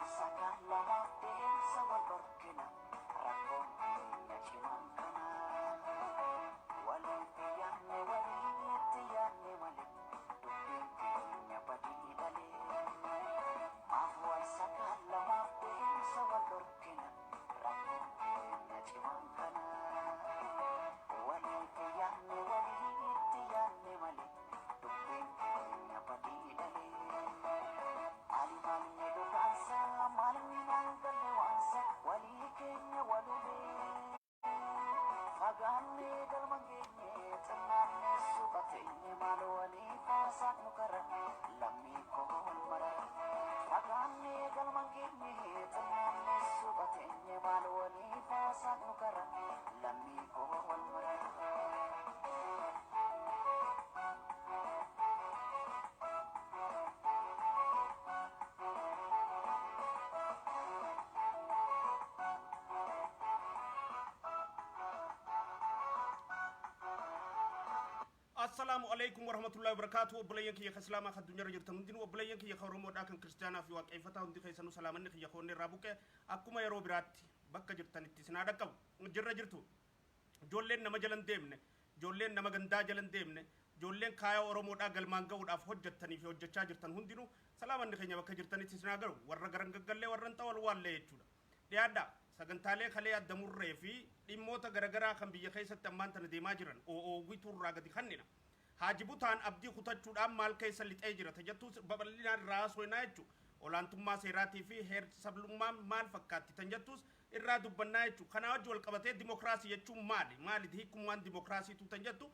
wal sakaallamaaf deemsa wal dhorkina rakkoon keenya cimaan kana. Walitti yaanne, walitti yaanne malee dubbiin keenya badii dhalee. Maaf wal sakaallamaaf deemsa wal dhorkina rakkoon keenya cimaan kana. Walitti yaanne, walitti yaanne malee dubbiin keenya badii dhalee. Maali maalni dhugaansa, maalni naan galle waansa, walii keenya walubee. Fagaannee galma geenye, xinnaannee suuqa teenye, maal walii faasaan nu kara, lammii koo wal mara. Fagaannee galma geenye, xinnaannee suuqa teenye, maal walii faasaan nu kara, lammii koo wal mara. Assalaamu alaikum warahmatullahi wabarakatuh. Obboleeyyan kiyya kan Islaamaa kan addunyaarra jirtan hundinuu, obboleeyyan kiyya kan Oromoodhaa, kan Kiristaanaa fi Waaqeffataa hundi keessanuu, salaamanni kiyya koonni irraa buqe akkuma yeroo biraatti bakka jirtanitti isin haa dhaqqabu. Jirra jirtu. Ijoolleen nama jala hin deemne, ijoolleen nama gandaa jala hin deemne, ijoolleen kaaya Oromoodhaa galmaan ga'uudhaaf hojjettanii fi hojjechaa jirtan hundinuu, salaamanni keenya bakka jirtanitti isin haa garu. Warra garan gaggallee, warra hin xawalwaallee jechuudha. Dhiyaadhaa, sagantaalee kalee adda murree fi dhimmoota garagaraa kan biyya keessatti ammaan tana deemaa jiran oo'oowwituu irraa gadi kannina. Haaji Butaan abdii kutachuudhaan maal keessa lixee jira tajattuus babal'inaan irraa haasofnaa jechuudha. Olaantummaa seeraatii fi heer sablummaan maal fakkaatti tan jettuus irraa dubbannaa jechuudha. Kanaa wajji wal qabatee dimokiraasii jechuun maali? Maali hiikummaan dimokiraasiitu tan jettu,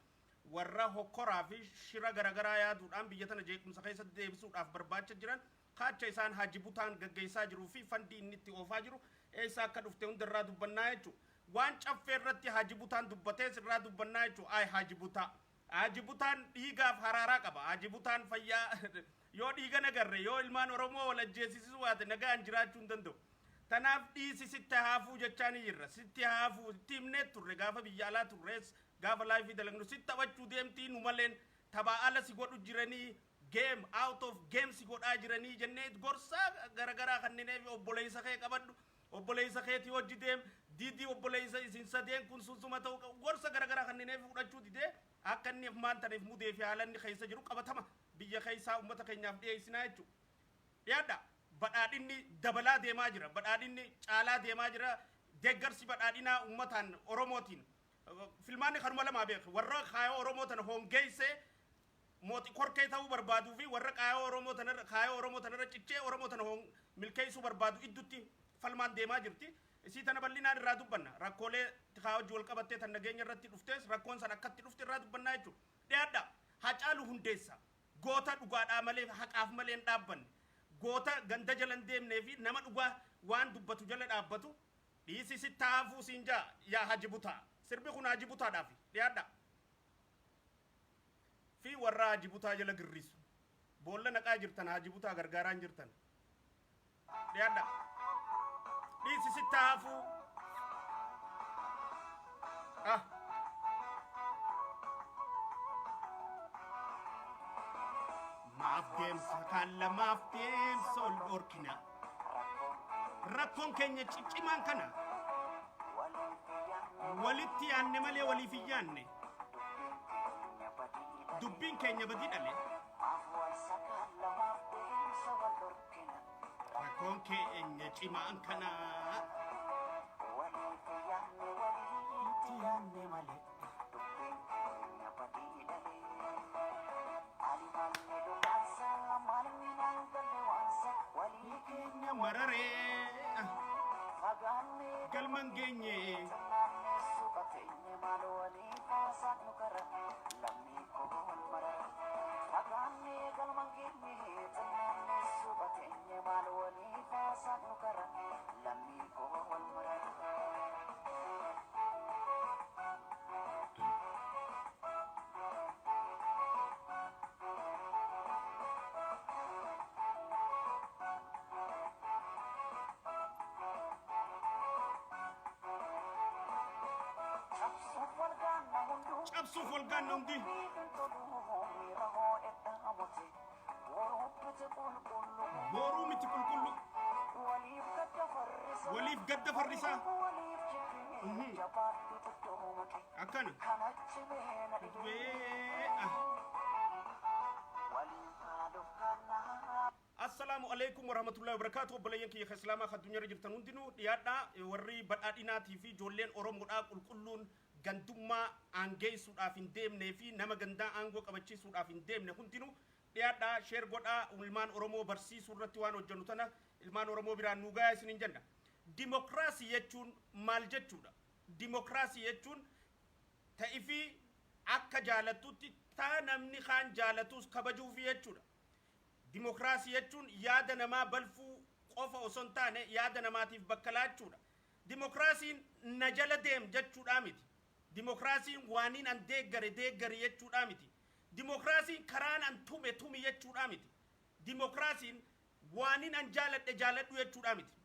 warra hokkoraa fi shira garagaraa yaaduudhaan biyya tana jeequmsa keessatti deebisuudhaaf barbaacha jiran, kaacha isaan Haaji Butaan gaggeessaa jiruu fi fandii inni itti oofaa jiru eessa akka dhufte hunda irraa dubbannaa jechuudha. Waan Caffee irratti Haaji Butaan dubbatees irraa dubbannaa jechuudha. Ay Haaji Butaa. Haaji Butaan dhiigaaf haraaraa qaba. Haaji Butaan fayyaa yoo dhiiga nagarre, yoo ilmaan Oromoo wal ajjeesisuu baate, nagaan jiraachuu hin danda'u. Tanaaf dhiisi, sitti haafuu jechaa ni jirra. Sitti haafuu itti himnee turre gaafa biyya alaa turrees, gaafa live dalagnu sitti taphachuu deemtii, nu maleen taphaa ala si godhu jiranii, game out of game si godhaa jiranii jennee gorsaa garagaraa kannineef. Obboleessa kee qabadhu, obboleessa keetii hojii deem, didii obboleessa isin sadeen kun sunsuma ta'u, gorsa garagaraa kannineef fudhachuu didee akka inni maan taniif mudee fi haala inni keessa jiru qabatama biyya keessaa uummata keenyaaf dhiyeessinaa jechuudha. Dhiyaadha, badhaadhinni dabalaa deemaa jira, badhaadhinni caalaa deemaa jira. Deeggarsi badhaadhinaa uummataan Oromootiin filmaanni kanuma lamaa beeku, warra kaayoo Oromoo tana hongeessee mootii korkee ta'uu barbaaduu fi warra kaayoo Oromoo tanarra kaayoo Oromoo tanarra cichee Oromoo tana milkeessuu barbaadu iddutti falmaan deemaa jirti. Isii tana bal'inaan irraa dubbanna. Rakkoolee kaa hojii wal qabattee tan nageenya irratti dhuftes, rakkoon san akkatti dhufte irraa dubbannaa jechuudha. Dhiyaadha. Hacaalu Hundeessa. Goota dhugaadhaa malee haqaaf malee hin dhaabbanne. Goota ganda jala hin deemnee fi nama dhugaa waan dubbatu jala dhaabbatu, dhiisi sitti haafuu siin jaa yaa Haji Butaa. Sirbi kun Haji Butaadhaafi. Dhiyaadha. Fi warra Haji Butaa jala girrisu. Boolla naqaa jirtan, Haji Butaa gargaaraa hin jirtan. Dhiyaadha. Dhiisi sitti haafuu. Ah. Maaf deemsa kaan lamaaf deemsa ol dhorkina. Rakkoon keenya ciccimaan kana. Walitti yaanne malee waliif hin yaanne. Dubbiin keenya badii dhale. Rakkoon keenya cimaan kana. Walitti yaanne, walitti yaanne malee dubbiin keenya badii dhalee. Maali maalni dhugaansa, maalni naan galle waansa, walii keenya Mararee. Fagaannee Galman geenye. Xinnaannee suuqa teenye, maal walii faasaan nu kara, lammii koo wal mara. Fagaannee galman geenye, xinnaannee suuqa teenye, maal walii faasaan nu kara, lammii koo wal mara. Cabsuuf wal gaanna hunduu. Cabsuuf wal gaanna hundi. Miira hoo'e dhaabote. Boruu miti qulqullu. Boruu miti qulqullu. Walii gadda farrisaa. Waliif gadda farrisaa. Waliif jibbinee jabaadhu xiddoo maqee. Akkana. Kanachi mee na dhibee. Wee, ah. Waliin faaduuf kannaa. Assalaamu alaikum warahmatullahi wabarakatuh. Obboleeyyan kiyya islaamaa kan addunyaarra jirtan hundinuu, dhiyaadhaa. Warri badhaadhinaatii fi ijoolleen Oromoodhaa qulqulluun gandummaa aangeessuudhaaf hin deemnee fi nama gandaa aangoo qabachiisuudhaaf hin deemne hundinuu dhiyaadhaa, share godhaa. Ilmaan Oromoo barsiisuu irratti waan hojjennu tana ilmaan Oromoo biraan nu gahaa isiniin jenna. Dimokiraasii jechuun maal jechuudha? Dimokiraasii jechuun ta'ifii akka jaalattutti taa namni kaan jaalatus kabajuufi jechuudha. Dimokiraasii jechuun yaada namaa balfuu qofa osoo hin taane yaada namaatiif bakka laachuudha. Dimokiraasiin na jala deem jechuudha miti. Dimokiraasiin waaniin an deeggare deeggari jechuudha miti. Dimokiraasiin karaan an tume tumi jechuudha miti. Dimokiraasiin waaniin an jaaladhe jaaladhu jechuudha miti.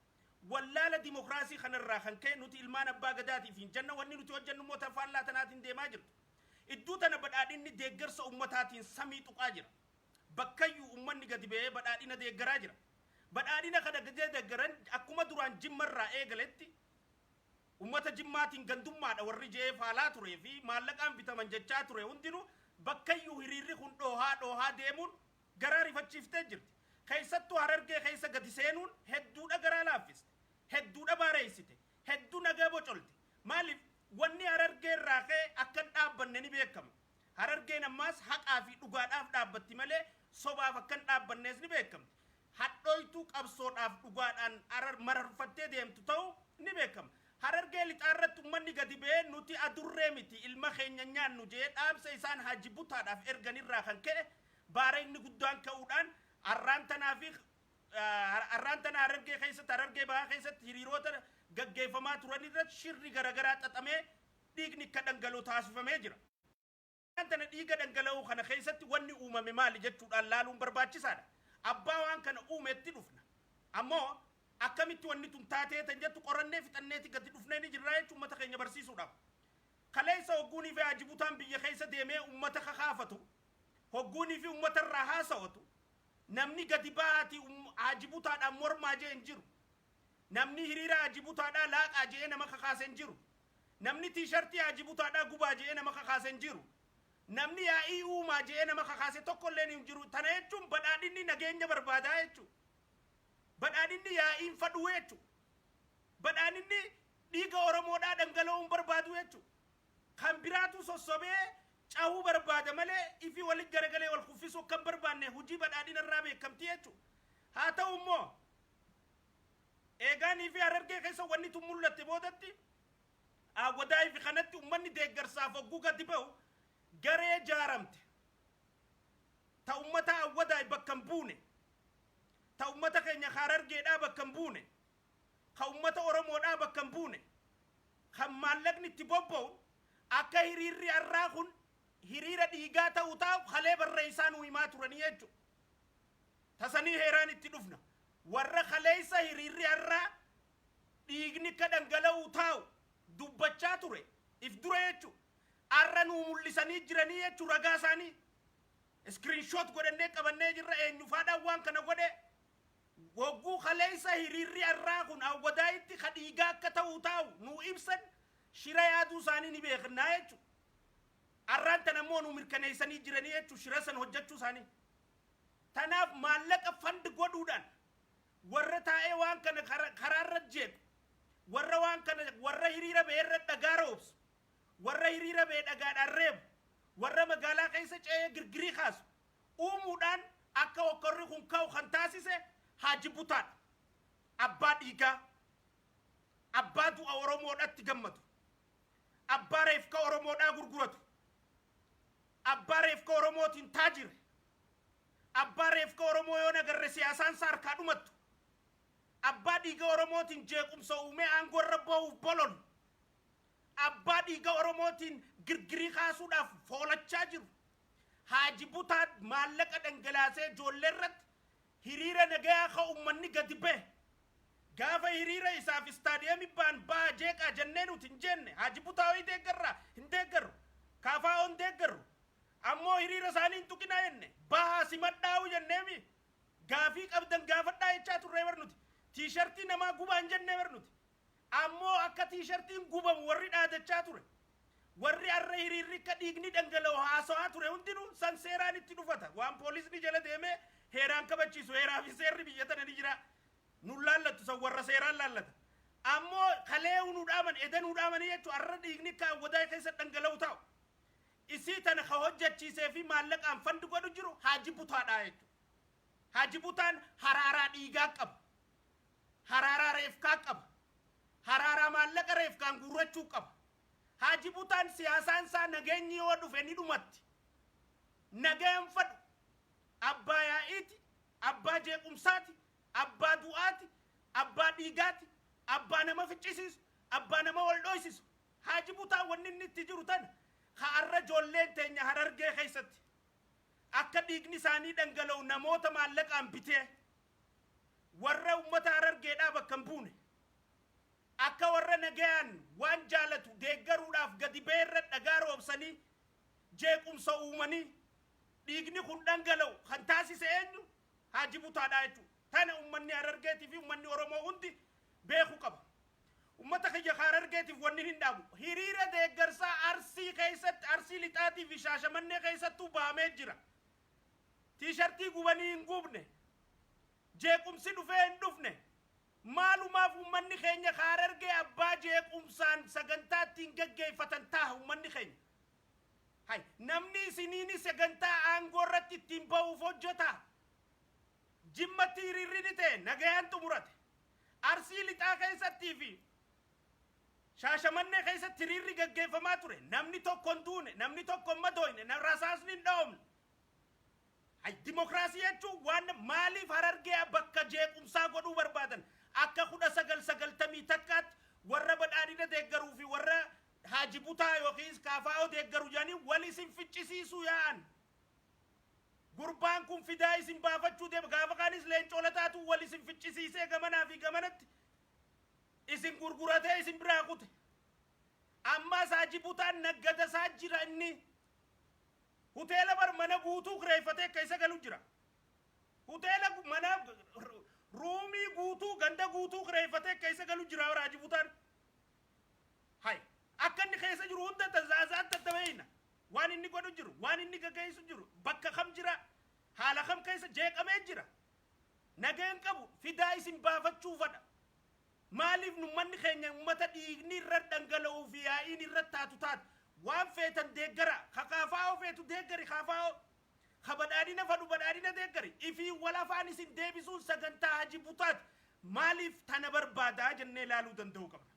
Wallaala dimokiraasii kanarraa kan ka'e nuti ilmaan abbaa gadaatiif hin jenna, wanni nuti hojjennu immoo tafaallaa tanaatiin deemaa jirtu. Iddoo tana badhaadhinni deeggarsa ummataatiin samii tuqaa jira. Bakkayyuu ummanni gadi ba'ee badhaadhina deeggaraa jira. Badhaadhina kana gadi deeggaran akkuma duraan Jimmarraa eegaletti ummata Jimmaatiin gandummaadha warri je'ee faalaa turee fi maallaqaan bitaman jechaa ture hundinuu bakkayyuu hiriirri kun dhoohaa dhoohaa deemuun garaa rifachiiftee jirti. Keessattuu Harargee keessa gadi seenuun hedduudha garaa laaffiste. Hedduudha baareessite. Hedduu nagaa bocolte. Maaliif? Wanni Harargee irraa ka'e akka hin dhaabbanne ni beekama. Harargeen ammaas haqaa fi dhugaadhaaf dhaabbatti malee sobaaf akka hin dhaabbannees ni beekamti. Hadhooytuu qabsoodhaaf dhugaadhaan mararfattee deemtu ta'uu ni beekama. Harargee lixaa irratti uummanni gadi ba'ee nuti adurree miti, ilma keenya nyaannu jee dhaamsa isaan Haaji Butaadhaaf erganirraa kan ka'e baarayni guddaan ka'uudhaan arraan tanaa fi arraan tana Harargee keessatti, Harargee bahaa keessatti hiriirota gaggeeffamaa turan irratti shirri garaagaraa xaxamee dhiigni akka dhangala'u taasifamee jira. Tana dhiiga dhangala'uu kana keessatti wanni uumame maali jechuudhaan laaluun barbaachisaadha. Abbaa waan kana uumetti dhufna. Ammoo akkamitti wanni tun taatee tan jettu qorannee fixanneeti gadi dhufnee ni jirra jechuun uummata keenya barsiisuudhaaf. Kaleessa hogguunii fi Haaji Butaan biyya keessa deemee uummata kakaafatu, hogguunii fi uummata irraa haasawatu, namni gadi ba'aati Haaji Butaadhaan mormaa jee hin jiru. Namni hiriira Haaji Butaadhaa laaqaa jee nama kakaase hin jiru. Namni tiishartii Haaji Butaadhaa gubaa jee nama kakaase hin jiru. Namni yaa'ii uumaa jee nama kakaase tokkollee hin jiru. Tana jechuun badhaadhinni nageenya barbaadaa jechuudha. Badhaadhinni yaa'iin fadhuu jechuudha. Badhaadhinni dhiiga Oromoodhaa dhangala'uun barbaadu jechuudha. Kan biraatu sossobee cahuu barbaada malee ifi walitti garagalee wal kuffisuu akka hin barbaanne hojii badhaadhina irraa beekamtii jechuudha. Haa ta'u immoo eegaanii fi Harargee keessa wanni tun mul'atte boodatti Awwadaayii fi kanatti uummanni deeggarsaaf hogguu gadi ba'u garee jaaramte ta ummata Awwadaay bakka hin buune, ta ummata keenya Harargeedhaa bakka hin buune, ka ummata Oromoodhaa bakka hin buune, kan maallaqni itti bobba'u akka hiriirri har'aa kun hiriira dhiigaa ta'u taa'u kalee barreessaa nu himaa turanii jechuudha. Tasanii heeraan itti dhufna. Warra kaleessa hiriirri har'aa dhiigni akka dhangala'u taa'u dubbachaa ture if dura jechuudha. Har'a nuu mul'isanii jiranii jechuudha ragaa isaanii. Screenshot godhannee qabannee jirra eenyufaadhaan waan kana godhe. Wogguu kaleessa hiriirri har'aa kun Awwadaayitti ka dhiigaa akka ta'u taa'u nuu ibsan shira yaaduu isaanii ni beeknaa jechuudha. Har'aan tana immoo nu mirkaneessanii jiranii jechuudha shira san hojjechuu isaanii. Tanaaf maallaqa fund godhuudhaan warra taa'ee waan kana karaarra jeequ, warra waan kana warra hiriira ba'eerra dhagaa roobsu, warra hiriira ba'e dhagaadhaan reebu, warra magaalaa keessa ce'ee girgirii kaasu uumuudhaan akka hokkorri kun ka'u kan taasise Haaji Butaadha. Abbaa dhiigaa, abbaa du'a Oromoodhaatti gammadu, abbaa reefka Oromoodhaa gurguratu, abbaa reefka Oromootiin taajire, abbaa reefka Oromoo yoo nagarre siyaasaan isaa harkaa dhumattu, abbaa dhiiga Oromootiin jeequmsa uumee aangoo irra bahuuf bololu, abbaa dhiiga Oromootiin girgirii kaasuudhaaf foolachaa jiru. Haaji Butaan maallaqa dhangalaasee ijoollee irratti hiriira nagayaa ka uummanni gadi bahe. Gaafa hiriira isaaf istaadiyeemii ba'an ba'a jeeqaa jennee nuti hin jenne. Haaji Butaa ho'i deeggarraa hin deeggarru. Kaafaa hin deeggarru. Ammoo hiriira isaanii hin tuqinaa jenne. Bahaa simadhaa'u jenneemi. Gaafii qabdan gaafadhaa jechaa turree bar nuti. Tiishartii namaa gubaa hin jennee bar nuti. Ammoo akka tiishartiin gubamu warri dhaadachaa ture, warri har'a hiriirri akka dhiigni dhangala'u haasawaa ture hundinuu san seeraan itti dhufata. Waan poolisni jala deemee heeraan kabachiisu, heeraa fi seerri biyya tana ni jira. Nun laallattu, san warra seeraan laallata. Ammoo kalee nu dhaaman, eda nu dhaamanii jechuun har'a dhiigni akka awwadaa keessa dhangala'u taa'u. Isii tana ka hojjechiisee fi maallaqaan fund godhu jiru Haaji Butaadhaa jechuudha. Haaji Butaan haraaraa dhiigaa qaba. Haraaraa reefkaa qaba. Haraaraa maallaqa reefkaan guurrachuu qaba. Haaji Butaan siyaasaan isaa nageenyi yoo dhufe ni dhumatti. Nagayaan fadhu. Abbaa yaa'iiti, abbaa jeequmsaati, abbaa du'aati, abbaa dhiigaati, abbaa nama ficcisiisu, abbaa nama wal dhoysisu. Haaji Butaan wanni inni itti jiru tana ka arra ijoolleen teenya Harargee keessatti akka dhiigni isaanii dhangala'u namoota maallaqaan bitee, warra ummata Harargeedhaa bakka hin buune, akka warra nagayaan waan jaalatu deeggaruudhaaf gadi beerra dhagaa roobsanii jeequmsa uumanii dhiigni kun dhangala'u kan taasise eenyu? Haaji Butaadhaa jechuudha. Tana ummanni Harargeetii fi ummanni Oromoo hundi beekuu qaba. Ummata kiyya Harargeetiif wanni hin dhaabu. Hiriira deeggarsaa Arsii keessatti, Arsii Lixaatii fi Shaashamannee keessattuu bahamee jira. Tiishartii gubanii hin gubne. Jeequmsi dhufee hin dhufne. Maalumaaf ummanni keenya Harargee abbaa jeequmsaan sagantaa ittiin gaggeeffatan taha ummanni keenya? Hay, namni isiniin sagantaa aangoo irratti ittiin bahuuf hojjeta. Jimmatti hiriirri ni ta'e, nagayaan xumurate. Arsii Lixaa keessattii fi Shaashamannee keessatti hiriirri gaggeeffamaa ture. Namni tokko hin duune, namni tokko hin madooyne, rasaasni hin dha'omne. Hay, dimokiraasii jechuun waan maaliif Harargee bakka jeequmsaa godhuu barbaadan? Akka 1991tti warra badhaadhina deeggaruu fi warra Haaji Butaa yookiis Kaafaa'oo deeggaru jedhanii wal isin ficcisiisuu yaa'an. Gurbaan kun fidaa isin baafachuu deema. Gaafa kaanis leencoo lataatu wal isin ficcisiisee gamanaa fi gamanatti isin gurguratee isin biraa kute. Ammas Haaji Butaan naggada isaa jira inni. Hoteela bar mana guutuu kireeffatee akka isa galu jira. Hoteela mana ruumii guutuu, ganda guutuu kireeffatee akka isa galu jira bara Haaji Butaan. Hay, akka inni keessa jiru hunda tazaazaan tattabeeyna. Waan inni godhu jiru, waan inni gaggeessu jiru, bakka kam jira, haala kam keessa jeeqamee jira. Nageen qabu, fidaa isin baafachuu fadha. Maaliif nu manni keenya ummata dhiigni irra dhangala'uu fi yaa'iin irra taatu taatu? Waan feetan deeggara. Kakaafaa feetu deeggari kaafaa'oo. Ka badhaadhina fadhu badhaadhina deeggari. Ifii wal afaan isin deebisuun sagantaa Haaji Butaati. Maaliif tana barbaadaa jennee ilaaluu danda'uu qabna.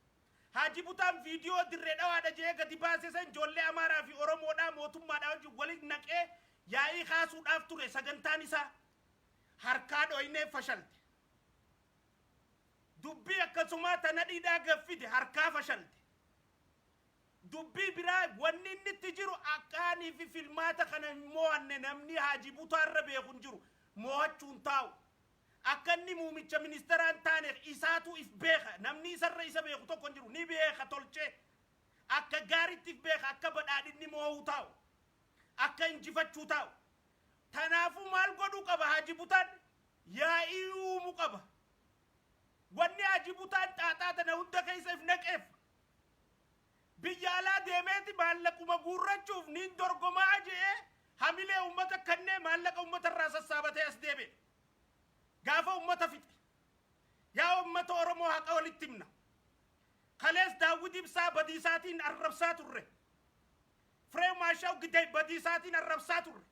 Haaji Butaan viidiyoo Dirree Dhawaadha jee gadi baase san ijoollee Amaaraa fi Oromoodhaa mootummaadhaa wajjin waliin naqee yaa'ii kaasuudhaaf ture sagantaan isaa. Harkaa dhoynee fashalte. Dubbii akkasumaa tana dhidhaa gaffide, harkaa fashalte. Dubbii biraa wanni inni itti jiru akkaanii fi filmaata kana hin mo'anne namni Haaji Butaarra beeku hin jiru. Mo'achuun taa'u. Akka inni muumicha ministeeraa hin taane isaatu if beeka. Namni isarra isa beeku tokko hin jiru. Ni beeka tolchee. Akka gaariitti if beeka, akka badhaadhinni mo'uu taa'u. Akka injifachuu taa'u. Tanaafuu maal godhuu qaba Haaji Butaan? Yaa'ii uumuu qaba. Wanni Haaji Butaan xaaxaa tana hunda keessa if naqeef, biyya alaa deemeeti maallaquma guurrachuuf niin dorgomaa je'ee hamilee uummata kannee maallaqa uummata irraa sassaabatee as deebi'e. Gaafa uummata fixe. Yaa uummata Oromoo, haqa walitti himna. Kalees Daawwid Ibsaa badiisaatiin arrabsaa turre. Firee Maashaw Gidee badiisaatiin arrabsaa turre.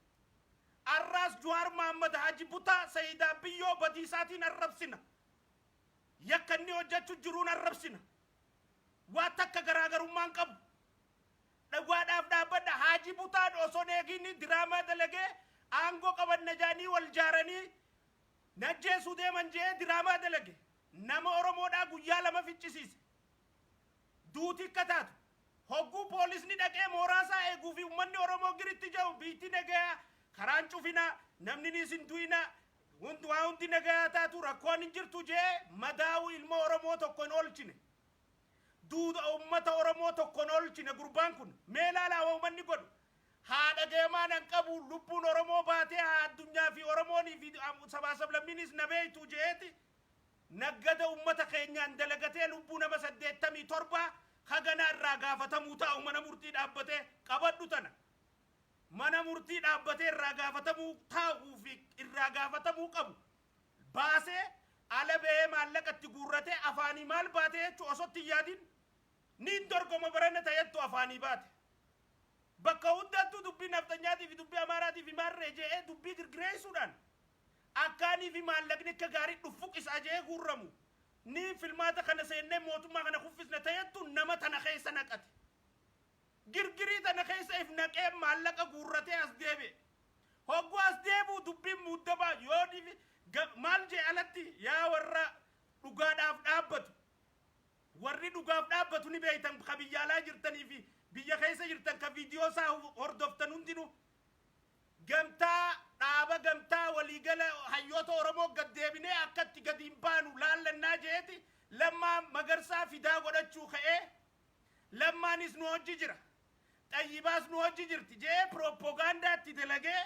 Arraas Juwaar Mahammad, Haji Butaa, Sayidaa Biyyoo badiisaatiin arrabsina. Yakka inni hojjechuu jiruun arrabsina. Waa takka garaagarummaan qabu. Dhugaadhaaf dhaabbadha. Haaji Butaan osoo eegini diraamaa dalagee aangoo qabanna jaanii wal jaaranii najjeesuu deeman jee diraamaa dalage. Nama Oromoodhaa guyyaa 2 ficcisiise. Duuti akka taatu. Hogguu poolisni dhaqee mooraasaa eeguu fi uummanni Oromoo giritti jiru, biitti nagayaa, karaan cufinaa, namni ni isin du'inaa, hundi waa hundi nagayaa taatu, rakkoon hin jirtu jee madaa'uu ilma Oromoo tokko hin oolchine. Duuda uummata Oromoo tokko hin oolchine gurbaan kun. Mee ilaalaa waa uummanni godhu. Haadha geemaa nan qabu, lubbuun Oromoo baatee haa addunyaa fi Oromoonii fi sabaa sablammiinis na beektu jeeti. Naggada ummata keenyaan dalagatee lubbuu nama 87 haganaa irraa gaafatamuu taa'u mana murtii dhaabbatee qabadhu tana. Mana murtii dhaabbatee irraa gaafatamuu taa'uu fi irraa gaafatamuu qabu baasee ala ba'ee maallaqa itti guurratee afaanii maal baatee jechuu osotti hin yaadin niin dorgoma barana ta'ettu afaanii baate. Bakka hundattuu dubbii nafxanyaatii fi dubbii amaaraatii fi maarree je'ee dubbii girgireessuudhaan akkaanii fi maallaqni akka gaarii dhuffuq isaa je'ee guurramu ni filmaata kana seennee mootummaa kana kuffisne ta'ettu nama tana keessa naqate. Girgirii tana keessa if naqee maallaqa guurratee as deebi'e. Hogguu as deebi'u dubbiin muuddamaa yoo maal jee alatti yaa warra dhugaadhaaf dhaabbatu. Warri dhugaaf dhaabbatu ni beektan, ka biyya alaa jirtanii fi biyya keessa jirtan, ka viidiyoo isaa hordoftan hundinuu. Gamtaa dhaaba gamtaa waliigala hayyoota Oromoo gad deebinee akkatti gadi hin baanu laallannaa jeeti Lammaa Magarsaa fidaa godhachuu ka'ee, Lammaanis nu hojji jira. Xayyibaas nu hojji jirti jee pirooppogaandaatti dalagee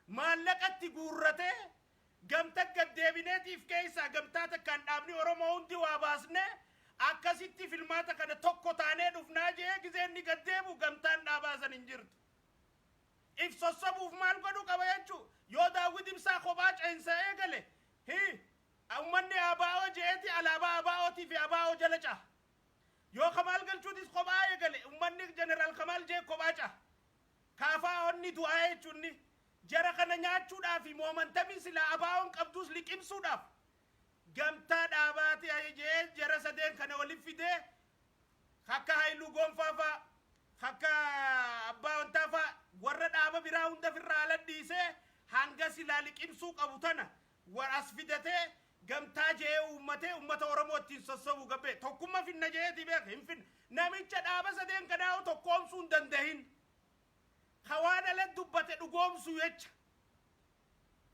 maallaqatti guurratee gamta gad deebineetiif keessaa gamtaa takkaan dhaabni Oromoo hundi waa baasnee akkasitti filmaata kana tokko taanee dhufnaa jee gizeen inni gad deebu gamtaan dhaabaa san hin jirtu. If sossobuuf maal godhuu qaba jechuu? Yoo Daawwit Ibsaa kophaa ceensa eegale, hi ummanni ABO je'eeti alaabaa ABOtii fi ABO jala caha. Yoo Kamaal Galchuutis kophaa eegale, ummanni Jeneraal Kamaal jee kophaa caha. Kaafaa onni du'aa jechuun jara kana nyaachuudhaaf fi moomantamii silaa ABOn qabduus liqimsuudhaaf gamtaa dhaabaati jee jara sadeen kana walitti fidee, akka Haayiluu Gonfaa faa, akka abbaa wantaa faa, warra dhaaba biraa hunda ofirraa ala dhiisee hanga silaa liqimsuu qabu tana as fidatee gamtaa jee uummatee uummata Oromoo ittiin sossobuu gabbee tokkummaa finna jeeti beeka hin finne. Namicha dhaaba sadeen kanaa tokkoomsuu hin dandahin. Hawaan ala dubbate dhugoomsuu jecha.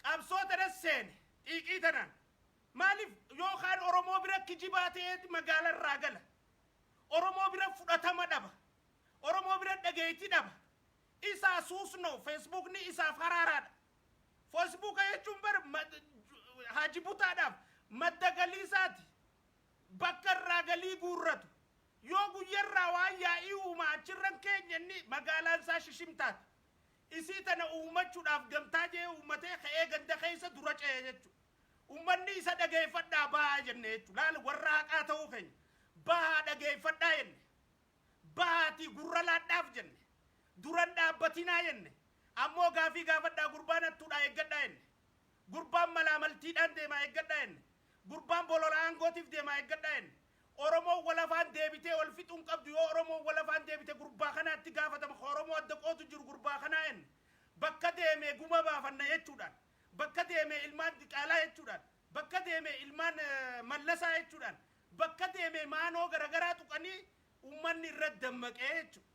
Qabsoo tanas seene xiiqii tanaan. Maaliif? Yookaan Oromoo bira kijibaa ta'ee magaala irraa gala. Oromoo bira fudhatama dhaba. Oromoo bira dhageetti dhaba. Isaa suusnoo Feesbuukni isaaf haraaraadha. Feesbuuka jechuun bar haaji butaadhaaf madda galii isaati. Bakka irraa galii guurratu. Yoo guyyarraa waan yaa'ii uumaa achirran keenya inni magaalaan isaa shishimtaati. Isii tana uummachuudhaaf gamtaa jee uummatee ka'ee ganda keessa dura ce'e jechuudha. Uummanni isa dhageeffadhaa bahaa jenne jechuudha. Laala warra haqaa ta'uu keenya. Bahaa dhageeffadhaa jenne. Bahaatii gurra laadhaaf jenne. Duran dhaabbatinaa jenne. Ammoo gaafii gaafadhaa, gurbaan hattuudhaa eeggadhaa jenne. Gurbaan malaamaltiidhaan deemaa eeggadhaa jenne. Gurbaan bolola aangootiif deemaa eeggadhaa jenne. Oromoon wal afaan deebitee wal fixuun qabdu. Yoo Oromoon wal afaan deebite gurbaa kanaatti gaafatama. Oromoo adda qootu jiru gurbaa kanaa jenne. Bakka deemee guma baafanna jechuudhaan. Bakka deemee ilmaan diqaalaa jechuudhaan. Bakka deemee ilmaan mallasaa jechuudhaan. Bakka deemee maanoo garagaraa tuqanii uummanni irratti dammaqee jechuudha.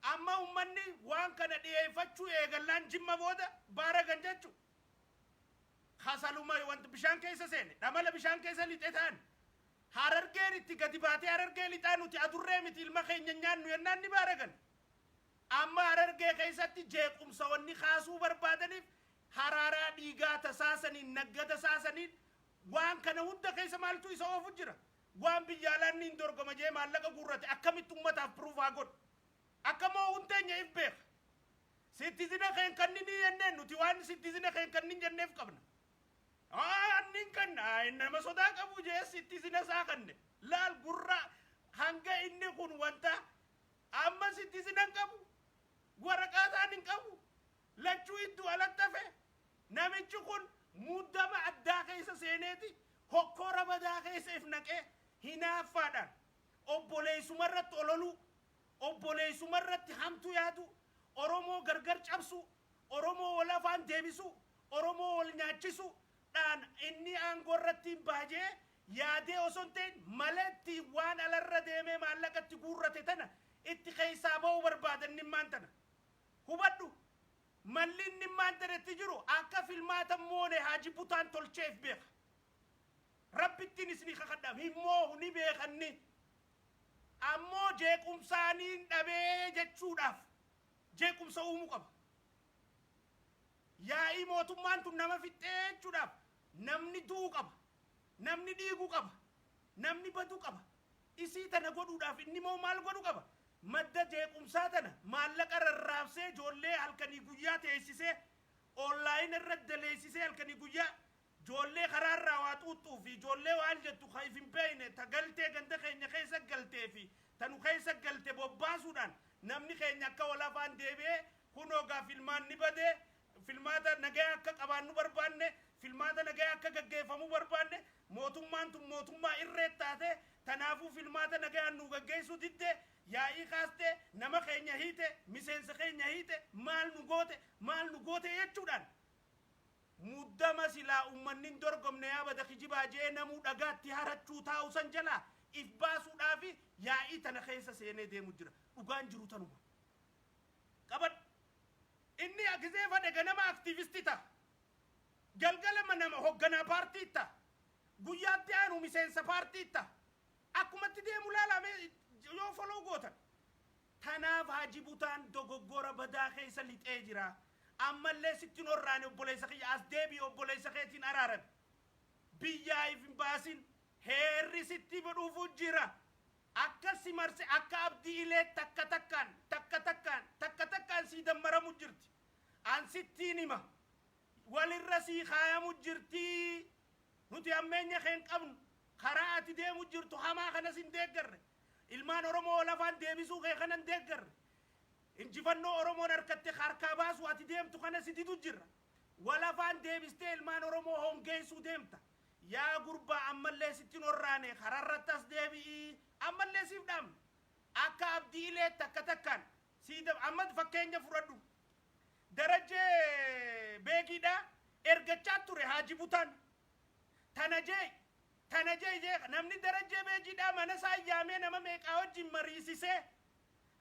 Amma uummanni waan kana dhiyeeffachuu eegallaan Jimma booda baaragan jechuudha. Hasaluma wanti bishaan keessa seene dhamala bishaan keessa lixe ta'an Harargeen itti gadi baatee Harargee lixaa nuti adurree miti ilma keenya nyaannu yennaan ni baaragan. Amma Harargee keessatti jeequmsa wanni kaasuu barbaadaniif haraaraa dhiigaa tasaasaniin naggada saasaniin waan kana hunda keessa maaltu isa oofu jira? Waan biyya alaan niin dorgoma jee maallaqa guurrate akkamitti ummataaf proof haa godhu? Akka moo hundeenya if beeka. Citizen keen kannin jenneen nuti waan citizen keen kannin jenneef qabna. Annin kan nama sodaa qabu jee citizen isaa kanne. Laal gurra hanga inni kun wanta amma citizen hin qabu. Waraqaa isaan hin qabu. Lachuu iddoo alatti hafe. Namichi kun muddama addaa keessa seeneeti hokkoora badaa keessa if naqee hinaaffaadhaan obboleessuma irratti ololuu, obboleessuma irratti hamtuu yaadu, Oromoo gargar cabsu, Oromoo wal afaan deebisu, Oromoo wal nyaachisu dhaan inni aangoo irratti hin baajee yaadee osoo hin ta'in malatti waan alarra deemee maallaqatti guurrate tana itti keessaa ba'uu barbaada inni maan tana. Hubadhu, malli inni maan tana itti jiru akka filmaata moone haaji butaan tolcheef beeka. Rabbittiin isinii kakadha himmoo ni beekanni. Ammoo jeequmsaaniin dhabee jechuudhaaf jeequmsa uumuu qaba. Yaa'ii mootummaan tun nama fixxee jechuudhaaf namni du'uu qaba. Namni dhiiguu qaba, namni baduu qaba. Isii tana godhuudhaaf inni immoo maal godhu qaba? Madda jeequmsaa tana maallaqa rarraabsee, ijoollee halkanii guyyaa teessisee, online irra daleessisee, halkanii guyyaa ijoollee karaarraa waa xuuxxuu fi ijoollee waan jettu ka if hin beekne, ta galtee ganda keenya keessa galtee fi tanu keessa galte bobbaasuudhaan namni keenya akka wal afaan deebi'ee, kunoo gaa filmaanni badee, filmaata nagaa akka qabaannu barbaanne, filmaata nagaa akka gaggeeffamuu barbaanne, mootummaan tun mootummaa irree taate, tanaafuu filmaata nagaan nu gaggeessuu didde, yaa'ii kaaste, nama keenya hiite, miseensa keenya hiite, maal nu goote, maal nu goote jechuudhaan muddama silaa ummanni hin dorgomne yaa bada kijibaa jee namuu dhagaatti harachuu taa'u san jalaa if baasuudhaafi yaa'ii tana keessa seenee deemu jira. Dhugaan jiru tanuma. Qabadhu. Inni gizee fadhe ganama aktiivistii ta'a, galgala nama hogganaa paartii ta'a, guyyaatti aanu miseensa paartii ta'a. Akkumatti deemu laalame yoo follow gootan. Tanaaf Haji Butaan dogoggora badaa keessa lixee jira. Ammallee sitti hin horraane. Obboleessa kiyya, as deebi'i, obboleessa keetiin araarame. Biyyaa if hin baasin. Heerri sitti dhufu jira. Akka si marse, akka Abdii Ilee takka takkaan, takka takkaan, takka takkaan sii dammaramu jirti. An sittiin hima, walirra sii kaayamu jirti. Nuti hammeenya keen qabnu. Karaa ati deemu jirtu hamaa kanas hin deeggarre. Ilmaan Oromoo lafaan deebisuu kee kana hin deeggarre. Injifannoo Oromoon harkatte harkaa baasu ati deemtu kana si didu jirra. Walafaan deebistee ilmaan Oromoo hongeessuu deemta. Yaa gurbaa, ammallee sitti horraane. Kararratti as deebi'ii. Ammallee siif dhaamne. Akka Abdii Ilee takka takkaan sii. Amma fakkeenya fudhadhu. Darajee Beekiidha ergachaa ture Haaji Butaan. Tana jee, tana jee jee. Namni Darajee Beekiidha mana isaa yaamee nama meeqaa wajjin mariisisee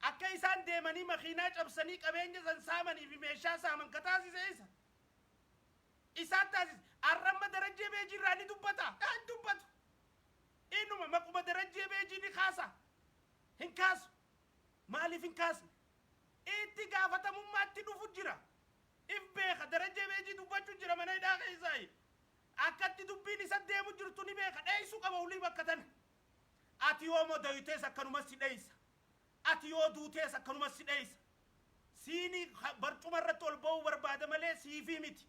akka isaan deemanii makiinaa cabsanii qabeenya san saamanii fi meeshaa saaman ka taasise isa. Isaan taasise. Arramma Darajee Beejii irraa ni dubbata? Hin dubbatu. Inuma maquma Darajee Beejii ni kaasa? Hin kaasu. Maaliif hin kaasne? Itti gaafatamummaatti dhufu jira. If beeka. Darajee Beejii dubbachuu jira mana hidhaa keessaa. Akkatti dubbiin isa deemu jirtu ni beeka. Dheessuu qaba ulii bakka tana. Ati yoo modoytees akkanuma si dheessa. Ati yoo duutees akkanuma si dheessa. Siini barcuma irratti ol ba'uu barbaada malee siifii miti.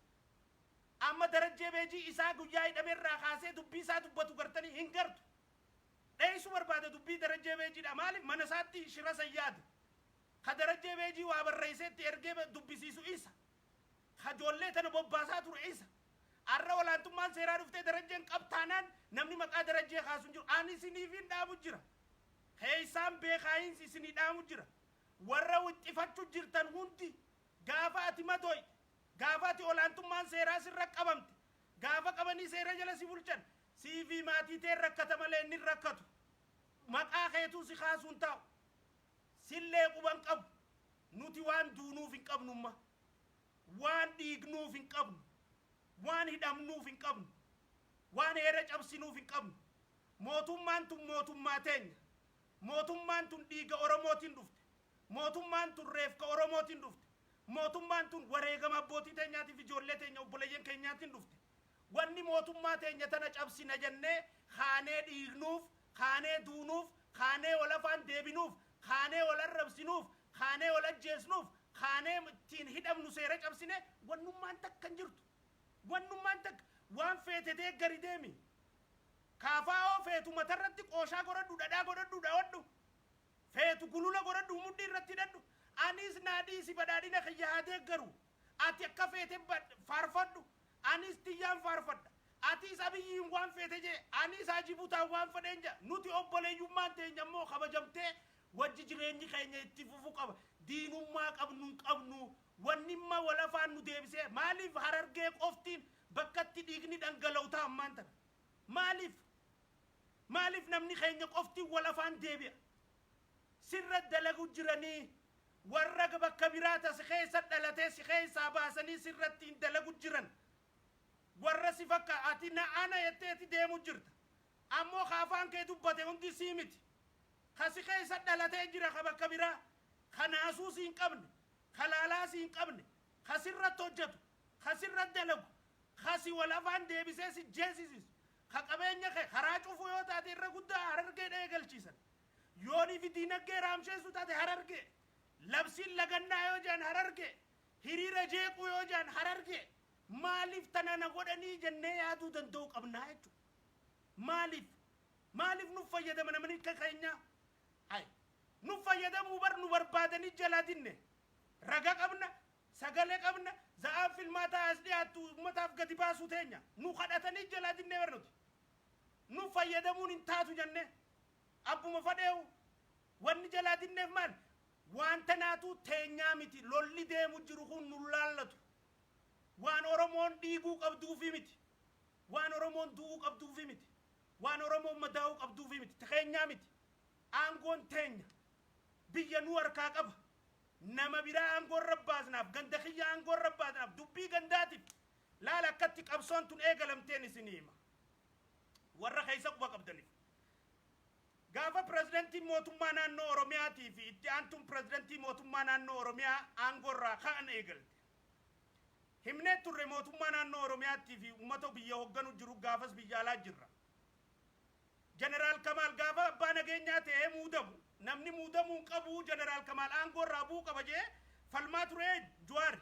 Amma Darajjee Beejii isaa guyyaa hidhameerraa kaasee dubbii isaa dubbatu gartanii hin gartu. Dheessuu barbaada dubbii Darajjee Beejiidha. Maaliif? Mana isaatti shira sayyaade. Ka Darajjee Beejii waa barreesseetti ergee dubbisiisu isa. Ka ijoollee tana bobbaasaa ture isa. Arra olaantummaan seeraa dhuftee Darajjeen qabtaanaan namni maqaa Darajjee kaasu hin jiru. Ani isiniif hin dhaabu jira. Keessaan beekaayiinsi isinii dhaamu jira. Warra wixxifachuu jirtan hundi, gaafa ati madoy, gaafa ati olaantummaan seeraa sirra qabamte, gaafa qabanii seera jala si bulchan, sii fi maatii tee rakkata malee inni hin rakkatu. Maqaa keetuu si kaasuun taa'u. Sillee quban qabu. Nuti waan duunuuf hin qabnumma. Waan dhiignuuf hin qabnu. Waan hidhamnuuf hin qabnu. Waan heera cabsinuuf hin qabnu. Mootummaan tun mootummaa teenya. Mootummaan tun dhiiga Oromootiin dhufte. Mootummaan tun reefka Oromootiin dhufte. Mootummaan tun wareegama abbootii teenyaatiif ijoollee teenya obboleeyyan keenyaatiin dhufte. Wanni mootummaa teenya tana cabsina jennee kaanee dhiignuuf, kaanee duunuuf, kaanee wal afaan deebinuuf, kaanee wal arrabsinuuf, kaanee wal ajjeesnuuf, kaanee ittiin hidhamnu seera cabsine wannummaan takka hin jirtu. Wannummaan takka waan feete deeggari deemi. Kaafaa'oo feetu matarratti qooshaa godhadhu, dhadhaa godhadhu, dhawadhu. Feetu gulula godhadhu, mudhii irratti hidhadhu. Anis naa dhiisi, badhaadhina kiyya haa deeggaru. Ati akka feete faarfadhu. Anis tiyyaan faarfadha. Atis Abiyyiin waan feete jee. Anis Haji Butaan waan fedheen jee. Nuti obboleeyyummaan teenya immoo kabajamtee wajji jireenyi keenya itti fufu qaba. Diinummaa qabnu hin qabnu. Wanni imma wal afaan nu deebisee maaliif Harargee qoftiin bakkatti dhiigni dhangala'u ta'a ammaan tana? Maaliif? Maaliif namni keenya qoftiin wal afaan deebi'a? Sirra dalagu jiranii warra bakka biraa ta si keessa dhalatee si keessaa baasanii sirratti hin dalagu jiran. Warra si fakka ati na ana jetteeti deemu jirta. Ammoo ka afaan kee dubbate hundi sii miti. Ka si keessa dhalatee jira ka bakka biraa. Ka naasuu si hin qabne. Ka laalaa si hin qabne. Ka sirratti hojjetu. Ka sirratti dalagu. Ka si wal afaan deebisee si jeesisisu. Ka qabeenya kee karaa cufuu yoo taate, irra guddaa Harargee dha'ee galchiisan. Yoonii fi diinagdee raamsheessuu taate Harargee. Labsiin lagannaa yoo jedhan Harargee. Hiriira jeequu yoo jedhan Harargee. Maaliif tana na godhanii jennee yaaduu danda'uu qabnaa jechuudha. Maaliif? Maaliif nuuf fayyadama namni akka keenyaa? Hay, nuuf fayyadamuu bar nu barbaadanii jalaa dinne. Raga qabna, sagalee qabna, za'aan filmaataa as dhiyaattu uummataaf gadi baasuu teenya. Nu kadhatanii jalaa dinnee bar nuti. Nu fayyadamuun hin taatu jenne. Abbuma fadheewu wanni jalaa dinneef maal? Waan tanaatu teenyaa miti. Lolli deemu jiru kun nu laallatu. Waan Oromoon dhiiguu qabduufi miti. Waan Oromoon du'uu qabduufi miti. Waan Oromoon madaa'uu qabduufi miti. Teenyaa miti. Aangoon teenya. Biyya nu harkaa qaba. Nama biraa aangoo irra baasnaaf, ganda kiyya aangoo irra baasnaaf, dubbii gandaatiif laala akkatti qabsoon tun eegalamteen isinii hima. Warra keessa quba qabdaniif. Gaafa pirezidantii mootummaa naannoo Oromiyaatii fi itti aantuun pirezidantii mootummaa naannoo Oromiyaa aangoo irraa ka'an eegalte. Himnee turre mootummaa naannoo Oromiyaattii fi uummata biyya hoogganu jiru, gaafas biyya alaa jirra. Jeneraal Kamaal gaafa abbaa nageenyaa ta'ee muudamu, namni muudamuu hin qabu, Jeneraal Kamaal aangoo irraa bu'uu qaba jee falmaa ture Jawaar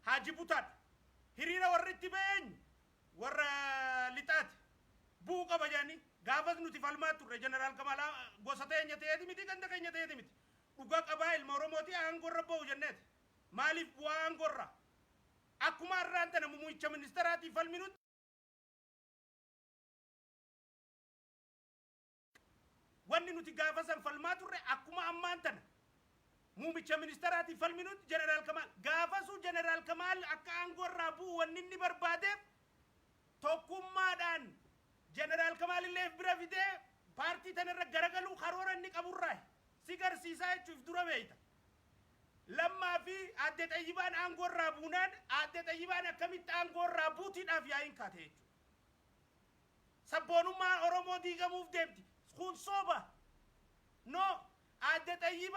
Haaji Butaadha. Hiriira warri itti ba'een warra lixaati. Bu'uu qaba jedhanii gaafas nuti falmaa turre. Jeneraal Kamaal gosa teenya ta'eeti miti, ganda keenya ta'eeti miti. Dhugaa qabaa, ilma Oromooti, aangoo irra ba'u jenneeti. Maaliif bu'aa aangoo irraa? Akkuma har'aan tana muummicha ministeeraatii falminutti wanni nuti gaafa san falmaa turre, akkuma ammaan tana muummicha ministeeraatii falminutti, Jeneraal Kamaal gaafasuu, Jeneraal Kamaal akka aangoo irraa bu'u wanni inni barbaadeef tokkummaadhaan Jeneraal Kamaal illee bira fidee paartii tanarra garagaluu karoora inni qaburraa si garsiisaa jechuuf dura beeyta. Lammaa fi aadde Xayyibaan aangoo irraa buunaan, aadde Xayyibaan akkamitti aangoo irraa buutiidhaaf yaa'iin kaate jechuudha. Sabboonummaan Oromoo diigamuuf deemti. Kun soba. No, aadde Xayyibaa